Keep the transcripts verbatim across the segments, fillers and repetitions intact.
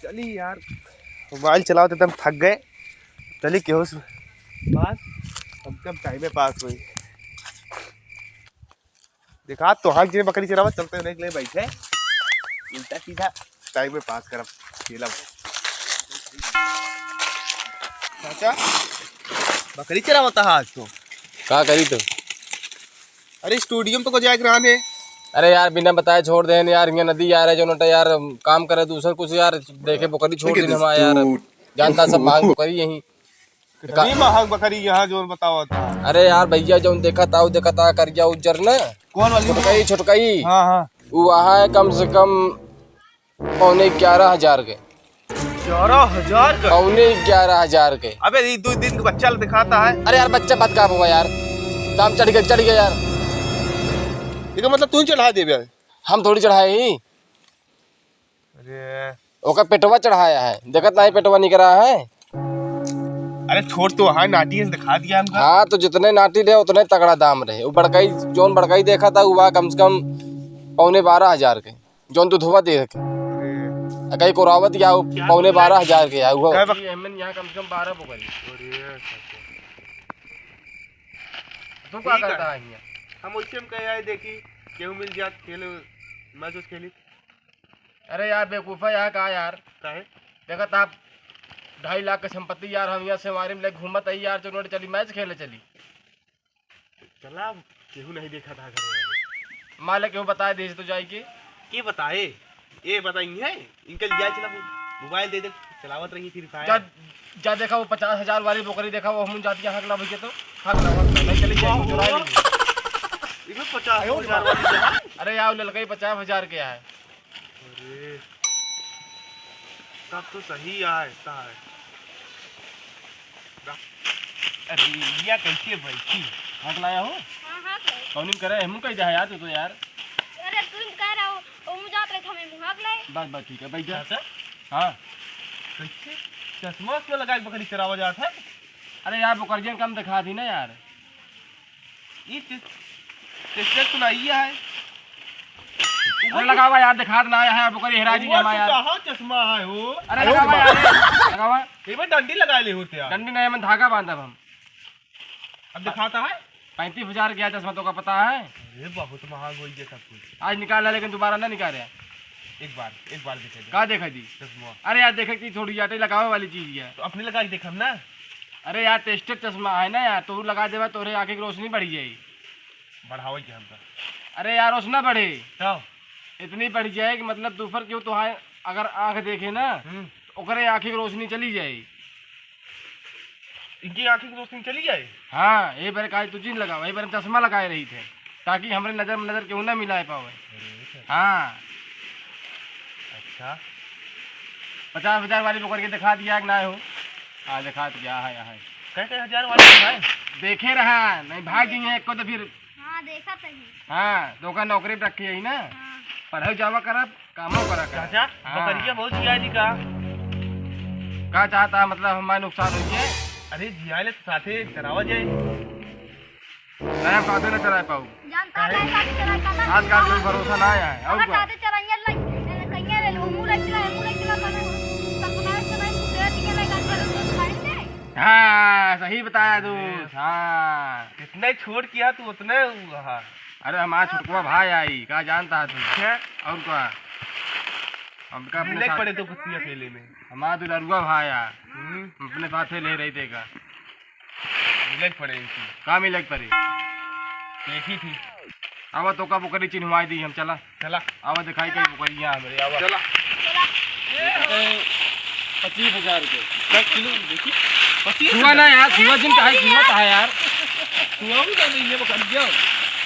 चली यार, मोबाइल चलावत एकदम थक गए। चली केहू से बात, कम से कम टाइम पास होई। देखा तो हाथ जे बकरी चरावत चलते नहीं ले बैठे, उल्टा सीधा टाइम पास करब, खेलब। चाचा, बकरी चरावत हा आज तो। का करी तो? अरे स्टूडियो में तो को जाए के रहने। अरे यार, बिना बताए छोड़ देन यार, यहाँ नदी यार है, जो नोटा यार काम करे दूसर कुछ यार, देखे बकरी छोड़ देन हमारा यार। जानता सब मांग बकरी यहीं। कितनी महंग बकरी यहाँ जोन बतावत है। अरे यार भैया, जौन देखत आऊ, देखत आ करिया उज्जर न। कौन वाली? छोटकई, छोटकई। हाँ, हाँ। वो वहाँ है कम से कम पौने ग्यारह हजार के। ग्यारह हजार के? पौने ग्यारह हजार के। अबे, ये दो दिन के बच्चा ल दिखाता है। अरे यार, बच्चा बात का हुआ यार, दाम चढ़ गया, चढ़ गया यार। ये का मतलब तू ही चढ़ा देबे? हम थोड़ी चढ़ाए ही। अरे। ओकर पेटवा चढ़ाया है, देखत नाही पेटवा निकरा है। अरे छोड़ तो, हाँ, नाटी है, दिखा दिया हमका। हाँ, तो जितने नाटी रहे, उतने तगड़ा दाम रहे। वो बड़कई, जौन बड़कई देखा था, वो कम से कम पौने बारह हजार के, जौन दुधवा दे के। अरे। आ कहीं कोरावत या वो क्या पौने बोला? बारह हजार के है, वो। क्या बक- ये हमन यहाँ कम से कम बारह बोकरी। अरे, अच्छा, अच्छा। तू का ठीक है। करता है यहाँ? हम वैसे हम कहे आए, देखी, केहू मिल जात, खेले, मैच उच खेली। अरे यार, बेवकूफ़ा यहाँ का यार? काहे? देखत आप, ढाई लाख के संपत्ति यार, हम यहाँ से हमारे में ले घूमत आई यार, चलो चली मैच खेले चली। चला, केहू नहीं देखा था घर में। मालिक केहू बताए दे तो जाई के? के बताए? ए बताई है, इनके लिया चला, मोबाइल दे दे, चलावत रही फ्री फायर। जा, जा देखा वो पचास हजार वाली बोकरी देखा, वो हम जाती है, हक ला भैया तो, हक ला, हक ला, नहीं चली जाएगी, चुरा लेंगे। इधर पचास हजार वाली है। अरे यार, ललकई पचास हजार के है। अरे, तब तो सही आए, ता है। अरे, या कैसे बैठी? हक लाया हो? हाँ, हाँ, सर। कौन करे? हमू कह दे यार, तू तो यार। अरे, तू कह रहा हो, ओ मुझे जात रहे, हमें मुहाग लाए। बस, बस, ठीक है, बैठ जा। चाचा? हाँ। कैसे? चश्मा उश्मा लगा के बकरी चरावा जात है? अरे यार, बोकरियन कम दिखा दी ना यार। ये चेस-, चेस्टनट तो नहीं है। अरे लगावा यार, दिखात ना है, बोकरी हेरा जी वो हमार तो यार। कहाँ चश्मा है वो? अरे लगावा यार, लगावा। ये में डंडी लगा ले होते यार। डंडी नहीं, हम धागा बांधब हम। अब दिखाता है? पैंतीस हजार गया चश्मा, तो का पता है? अरे बहुत महंग हो गया सब कुछ। आज निकाल है, लेकिन दोबारा ना निकाले। एक बार, एक बार दिखा दे। का देखा दी? चश्मा। अरे यार, देखे की थोड़ी आटे लगावे वाली चीज है। तो अपने लगा के देखम ना। अरे यार, टेस्टेड चश्मा है ना यार, तू लगा देवा, तोरे आँखें की रोशनी बढ़ी जाई। बढ़ावे के हमका। अरे यार, रोशना बढ़े। क्या? इतनी बढ़ी जाए कि मतलब दोपहर क्यों तो है, अगर आँख देखे ना, हम्म। तो ओकरे आँखें की रोशनी चली जाए। इनकी आँखें की रोशनी चली जाए? हाँ, ये बार काहे तू जिन लगावा, ये बार हम चश्मा लगाए रही थे, ताकि हमरे नजर में नजर केहू ना मिलाए पावे। अरे, अच्छा। हाँ। अच्छा। पचास हजार वाली पकड़ के दिखा दिया कि ना हो? हाँ, दिखा दिया, है, है। कै कै हजार वाली है? देखे रहा, नहीं भाग गई है एक को तो फिर। हाँ, देखा तो ही। हाँ, तो ओकर नौकरी पे रखी है ना? हाँ। पढ़े जावा करब, कामो करा करब। चाचा, हाँ। बकरिया बहुत जियाली का? का चाहता है, मतलब हमारे नुकसान हुई है? अरे जियाले तो साथे चरावा जाए। नहीं, हम साथे ना चराए पाऊ। जानता है, साथे चराए पाता। आजकल कोई भरोसा ना आया है, और अगर का? साथे चराइए लग, कहिए ले लो, मुंह रख चला, मुंह रख चला, बने हो। सब बनाए, बनाए, मुंह रख चला, गाड़ी पर तो खाई दे। हाँ, सही बताया दोस्त, हाँ। जितने छोड़ किया तू उतने हुआ। अरे हमारा छोटकुआ भाई आई, का जानता है तू? अच्छा। और का? हमका अपने मिले साथ पड़े तो कुछ अकेले में। हमारा दुलरुआ भाई आ। हम्म। अपने साथे ले रही थे का? मिले पड़े इनकी। का मिले पड़े? देखी थी। आवा तो का बोकरी चिन्हवाई दी हम, चला। चला। आवा दिखाई कई बोकरिया हमरे, आवा। चला। चला। पच्चीस हजार के। का किलो देखी? पच्चीस हजार? छुआ ना यार, छुआ जिन का है, छुआ का है यार। छुआ भी ना नहीं है, वो कर दिया।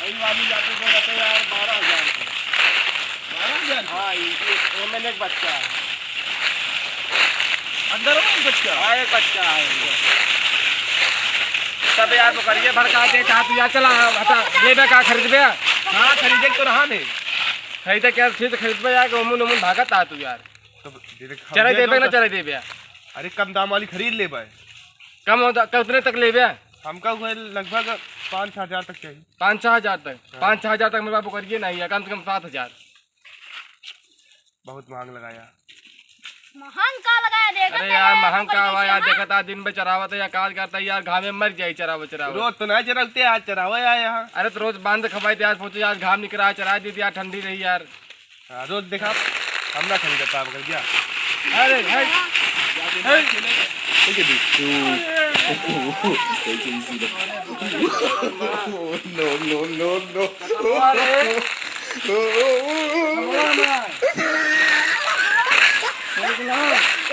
वही वाली जाते तो रहते यार, बारह हजार के। बारह हजार के? हाँ, ये, ये, वो मैंने एक बच्चा है। अंदर हो एक बच्चा? हाँ, एक बच्चा है। तब यार, बोकरिया भड़का दे, चाह तू यार, चला, हटा, लेबे का, खरीदबे? हाँ, खरीदे तो रहा ने। खरीदे क्या, फिर से खरीदबे यार, कि उमुन, उमुन भागत आ तू यार। तो दे दे, चराई देबे ना, चराई देबे? अरे, कम दाम वाली खरीद ले भाई। कम होता, कितने तक लेबे? हमका हुए लगभग पाँच छः हजार तक चाहिए। पाँच छः हजार तक? हाँ। पाँच छः हजार तक मेरे बाबू करिए ना, या कम से कम सात हजार। बहुत महंग लगाया। महंग का लगाया देखत अरे है यार, यार, महंग ऊपर का हुआ कैसे, यार, हाँ? देखत आज दिन भर चरावत है यार, काज करता है यार, घामे मर जाई चरावत चरावत। रोज तो ना चरावते, आज चरावे आए यहाँ। अरे तो रोज बांध खवाई थे, आज सोचे आज घाम निकला, चरा दी थी यार, ठंडी रही यार। हाँ, रोज देखा, हम ना खरीदता अब कर क्या? अरे भाई, हे। No, no, no, no। अरे।